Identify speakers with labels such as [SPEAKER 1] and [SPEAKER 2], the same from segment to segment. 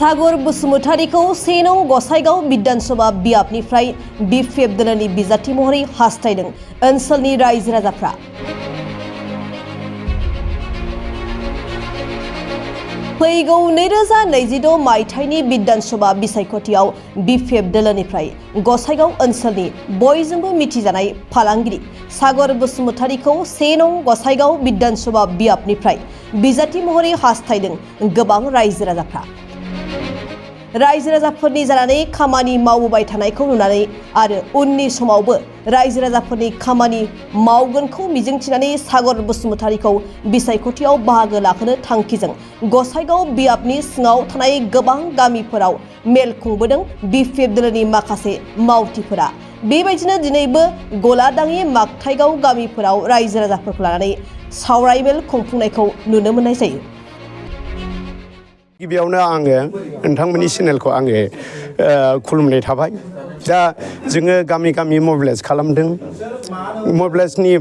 [SPEAKER 1] सागर बसुमतारीखौ 1 नं गसाइगाव विधानसभा बियाबनिफ्राय बिपिएफ दोलोनि बिजाथि महरै हास्थायदों ओनसोलनि रायजो राजाफ्रा। फैगौ 2026 मायथाइनि विधानसभा बिसायख'थियाव बिपिएफ दोलोनिफ्राय गसाइगाव ओनसोलनि बयजोंबो मिथिजानाय फालांगिरि सागर बसुमतारीखौ 1 नं गसाइगाव विधानसभा बियाबनिफ्राय बिजाथि महरै हास्थायदों गोबां रायजो राजाफ्रा। रायजो राजाफोरनि जानानै खामानि मावबोबाय थानायखौ नुनानै आरो उननि समावबो रायजो राजाफोरनि खामानि मावगोनखौ मिजिंथिनानै सागर बसुमतारीखौ बिसायख'थियाव बाहागो लाहोनो थांखिजों गसाइगाव बियाबनि सिङाव थानाय गोबां गामिफोराव मेल खुंबोदों बिपिएफ दोलोनि माखासे मावथिफोरा। बेबायदिनो दिनैबो गलादाङि मागथाइगाव गामिफोराव रायजो राजाफोरखौ लानानै सावराय मेल खुंफुंनायखौ नुनो मोननाय जायो।
[SPEAKER 2] गिबियावनो आङो नोंथांमोननि चेनेलखौ आङो खुलुमनाय थाबाय। दा जोङो गामि गामि मबिलाइज खालामदों। मबिलाइजनि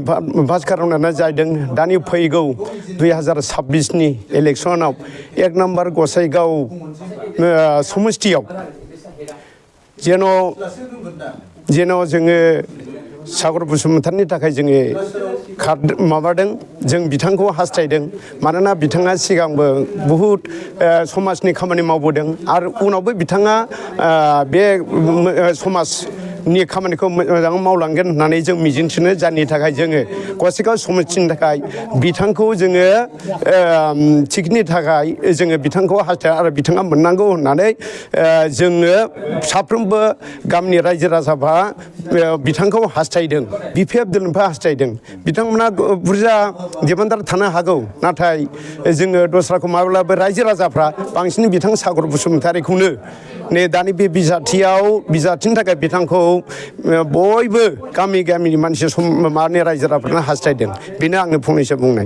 [SPEAKER 2] फार्स्ट खारनानो जादों दानि फैगौ 2026नि इलेक्सनाव 1 नम्बर गसाइगाव समस्थियाव जेन' जोङो सागर बसुमतारीनि थाखाय जोङो माबादों जों बिथांखौ हास्थायदों। मानोना बिथाङा सिगांबो बहुद समाजनि खामानि मावबोदों आरो उनावबो बिथाङा बे समाजनि खामानिखौ मोजाङै मावलांगोन होननानै जों मिजिंथिनो जायनि थाखाय जोङो गसाइगाव समस्थिनि थाखाय बिथांखौ जोङो थिखनि थाखाय जोङो बिथांखौ हास्थायदों आरो बिथाङा मोननांगौ होननानै जोङो साफ्रोमबो गामिनि रायजो राजाफ्रा बिथांखौ हास्थायदों। बिपिएफ दोलोनिफ्राय हास्थायदों। बिथांमोना बुरजा दिमान्दार थानो हागौ, नाथाय जोङो दस्राखौ माब्लाबो रायजो राजाफ्रा बांसिन बिथां सागर बसुमतारीखौनो नै दानि बे बिजाथिनि थाखाय बिथांखौ बयबो गामिनि मानसि माने रायजो राजाफ्रानो हास्थायदों। बेनो आंनि फंनैसो बुंनाय।